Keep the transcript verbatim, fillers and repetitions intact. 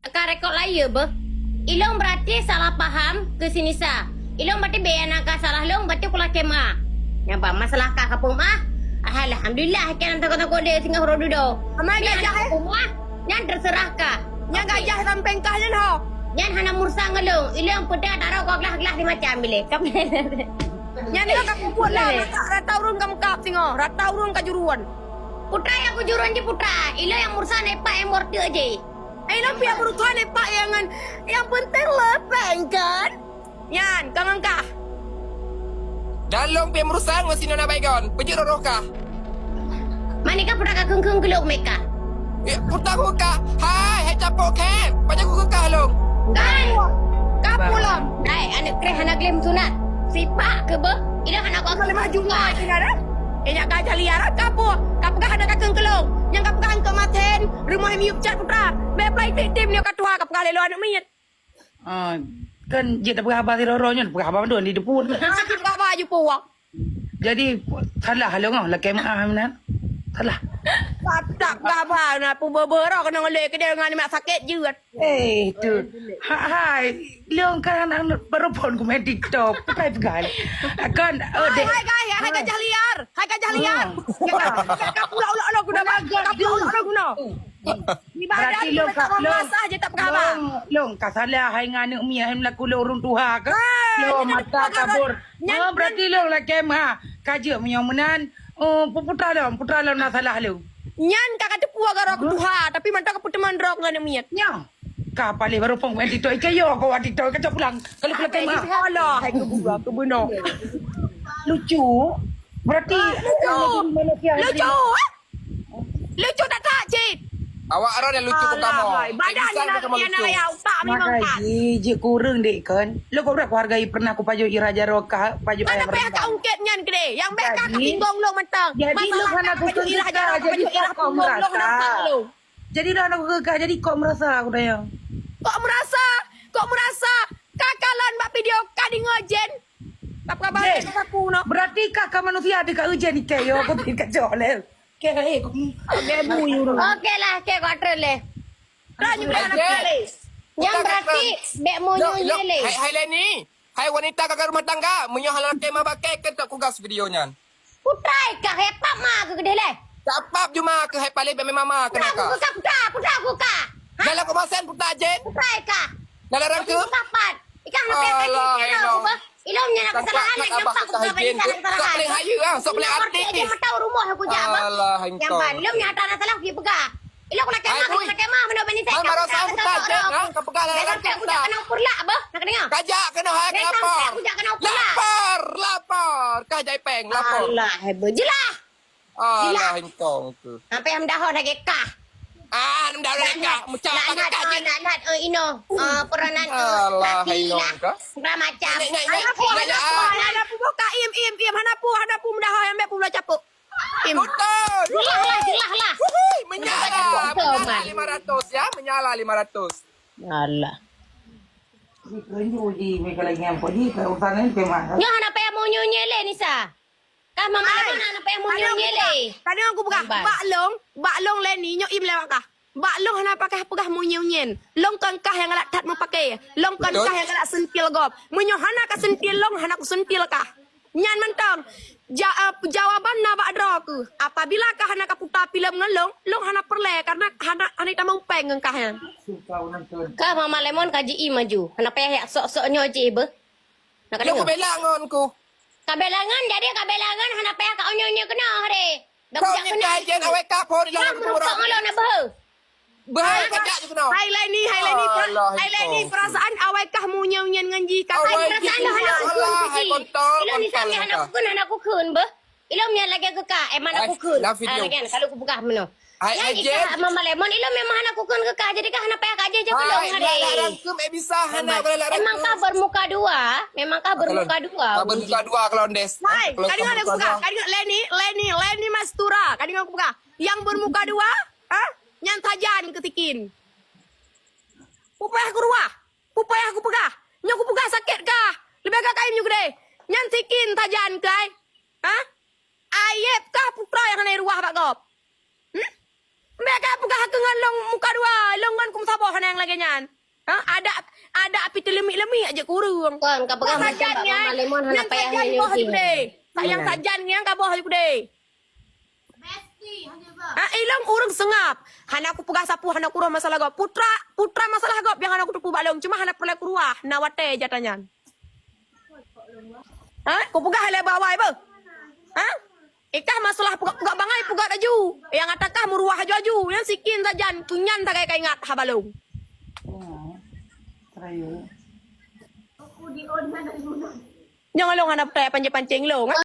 Ka rekod layue beuh. Ilong berarti salah paham keu si Nisa. Ilong berarti bèk na ka salah lôn, berarti kulakèe meu'ah. Nyan bah masalah ka kapeu'ah. Alhamdulillah, kèe nan takot-takot lé singoh uroe dudoe. Amai nyan gajah, eh? Kapeu'ah, nyan terserah ka. Nyan gajah sampeng kah nyan ho. Nyan hana meurusan ngon lôn. Ilong peudeh tarô keu glah-glah di macam biléh. Nyan ka peubuet lah, rata ureueng ka meukab singoh, rata ureueng ka juruan. Putra nyang kujuruan jih putra. Ilong nyang meurusan epak nyang worteuk jih. Eh, lôn pih meurusan epak nyang ngon, nyang penting lepeng kan? Nyan, ka ngon kah. Dan lôn pih meurusan ngon si Nona Baygon. Peujeuet roh-roh kah. Mani ka putra ka kheun-kheun keu lôn meuka. Eh, putra ku kah. Hai, hai capok khem. Pajan ku kah lôn. Kan? Ka pulang. Hai, aneuk kreh hana gleh meusunat. Sipak keu beuh. Ilong hana ku. Ka lemah Jumat tinggal dah. Eh, nyak ka jah liar, ka peugah hana ka kheun keu lôn. Nyang ka peugah eungkôt maten, rumoh miyueb cat putra. Bèk plai tik tim nyoe ka tuha ka peugah lé lôn aneuk miet. Ah, kan jeuet tapeugah haba sidroe-droe nyoe, peugah haba mandum di depan. Ah, peugah haba ju puwang. Jadi, salah lôn oh, lakèe meu'ah meunan. Salah. Patak peugah haba na peubeubeurok keuneuk lé keudéh ngon mak sakét jeuet. Eh, tu. Ha, hai. Lôn kan aneuk baru phôn ku main TikTok. Bukai peugah. Kan, oh, hai, dek. Hai, hai, hai, gajah liar. Hai, gajah liar. Ha. Ka, ka, ka pulak ulok-ulok guna, ka pulak ulok-ulok guna. Ibarat berarti lôn ka, lôn, masak je tak pegah abang. Lôn, lôn ka salah hai ngon aneuk miet hai meulaku lôn ureueng tuha ke? Ah, lôn mata kabur. Nyan, oh, berarti lôn lakèe meu'ah. Ka jeuet meunyoe meunan, oh, pu-, putra lôn, putra lôn na salah lôn. Nyan ka, ka teupeu gara ku tuha, tapi mantong ka peuteumon droe ngon aneuk miet. Nyoe. Ka paléh baru phôn main TikTok, ika yo kau TikTok, ka cok pulang. Kalau pulang ke mak. Alah, hai kebuka, kebuno. Lucu. Berarti lucu. Lucu, eh? Lucu tak tak, Cit? Awak Aaron yang lucu pertama. Alah, hai. Badan ni nak, nak, ya, utak memang tak. Makajih, jih kureueng dek kan. Lo kau berapa hargai pernah aku pajuk ira jaro kah, pajuk ayam rendang. Mana payah kau ungkit nyan gede? Yang beh kah kau bingung lo mantang. Jadi, lo hana pajuk ira jaro, jadi pajuk ira kau bingung lo merasa. Jadi lah aneuk keu kah, jadi kok merasa aku tanya. Kok merasa? Kok merasa? Ka kalon bak video ka deungoe Jen. Bak kabar Jen. Aku no. Berarti kah ka manusia di ka ujian ni kayo aku tidak jawab leh. Kayak eh aku. Oke, bu, you know. Oke lah, kayak kuat leh. Dah, you dah nak leh. Yang berarti bek mau nyonya leh. Hai, hai Leni. Hai wanita gaga rumah tangga, meunyoe hana lakèe ma bakèe, keu tak kugas video nyan. Putai kah, he pap ma keu keudeh leh. Tak pap juma keu hai paléh bak mama keu nakah. Putai kah, putai kah. Ha? Dalam kemasan putai Jen. Putai kah. Dalam rangka. Tapi papat. Ikah nak payah kaji. Alah, ilong. Ilong nyan nak kesalahan, nak nampak keu abah kesalahan. Sok paléh hayu ah, sok paléh artis. Mata rumah aku jak apa? Alah, ilong nyata nak salah pergi peugah. Ilok nak kemah, nak kemah, meunoe bani saya. Hai, marah sama tak, Jen, ha? Kau pegang lah, sampai aku jak kena ukur lah, abah. Nak dengar? Kajak kena hai lapor. Aku jak kena ukur lah. Lapor, lapor. Kah jai peng, lapor. Alah, heboh. Jelah. Alah, entong tu. Sampai yang dah dah gekah. Ah, dah dah gekah. Macam mana kah, Jen? Nak, nak, eh, ino. Eh, peranan tu. Alah, entong tu. Kurang macam. Naik, naik, naik. Hana pu, hana pu, buka, im, im, im. Hana pu, hana pu, mudah yang ambil pu bola capuk. Betul. Jelah lah, jelah lah. Wuhui, menyala, menyala lima ratus ya, menyala lima ratus. Alah. Nyoe hana payah meunyoe-nyoe lé, Nisa. Kah mama lé hana payah meunyoe-nyoe lé. Kadang aku peugah, bak long, bak long lé ni, nyoe im lewat kah. Bak lôn hana pakai peugah meunyoe-nyoe. Lôn kon kah nyang galak that meupaké. Lôn kon kah nyang galak sentil gob. Meunyoe hana ka sentil lôn, hana kusentil kah. Nyan mantong. Ja-, eh, jawaban na bak droe keuh. Apabila kah hana ka puta filem ngon lôn, lôn hana peureulèe karena hana, hana tamong péng ngon kah nyan. Kah Mama Lemon ka ji-i maju. Hana payah yak sok-sok nyoe ji beuh. Nak kena. Lôn kubela ngon ku. Kabelangan, jadi kabelangan hana payah ka nyoe-nyoe keunoe hari. Dah kujak keunoe. Jen awai ka phon ilang. Lah, meurukok ngon lôn na beuhe. Beuhe kajak je keunoe. Hai Leni, hai Leni, hai Leni, perasaan awai kah meunyoe-nyoe ngon ji ka. Hai perasaan dah hana kukheun biji. Ilôn ni sampai hana kukheun, hana kukheun beuh. Ilôn nyan lagèe keu ka, eh, mana kukheun. Ah, lagèe kalau kupeugah meunoe. Hai, nyan hai, Jen. Ikah Mama Lemon, ilôn memang hana kukheun keu kah, jadi kah hana payah kah jeh, jeh keu lôn hari. Hai, nak rangkum, eh, bisa, hana, boleh nak rangkum. Memang kah bermuka dua, memang kah bermuka dua. Kah bermuka dua kalau Andes. Hai, kalau kah bermuka dua. Kah dengar Leni, Leni, Leni Mastura, kah dengar kupeugah. Yang bermuka dua, ha? Nyan sajan keu sikin. Peue payah kuruah, peue payah kupeugah. Nyoe kupeugah sakét kah. Leubeh gak kain nyoe gede. Nyan sikin sajan kai. Ha? Aib kah putra nyang hana ruah bak gob. Hmm? Bèk kah peugah Ngon lôn muka dua, lôn ngon kum saboh hana nyang lagèe nyan. Ha, ada, ada api teuleumik-leumik aja kureueng. Kon, ka peugah macam sajan Pak nyan, Muhammad Limon hana nyang payah sajan nyoe boh nyoe. Aja keudeh. Sak nyang sajan nyan ka boh aja keudeh. Ha, ilong ureueng seungab. Hana kupeugah sapeue, hana kuruah masalah gob. Putra, putra masalah gob nyang hana kuteupeue bak lôn. Cuma hana peureulèe kuruah. Na watèe jata nyan. Ha? Kupeugah lé bawai beuh. Ha? Ikah masalah peugah-peugah bangai peugah laju. Nyang atakah meuruah aju-aju. Nyang sikin sajan, kunyan sagai ka ingat haba lôn. Nyang lôn hana peucaya pancing-pancing lôn.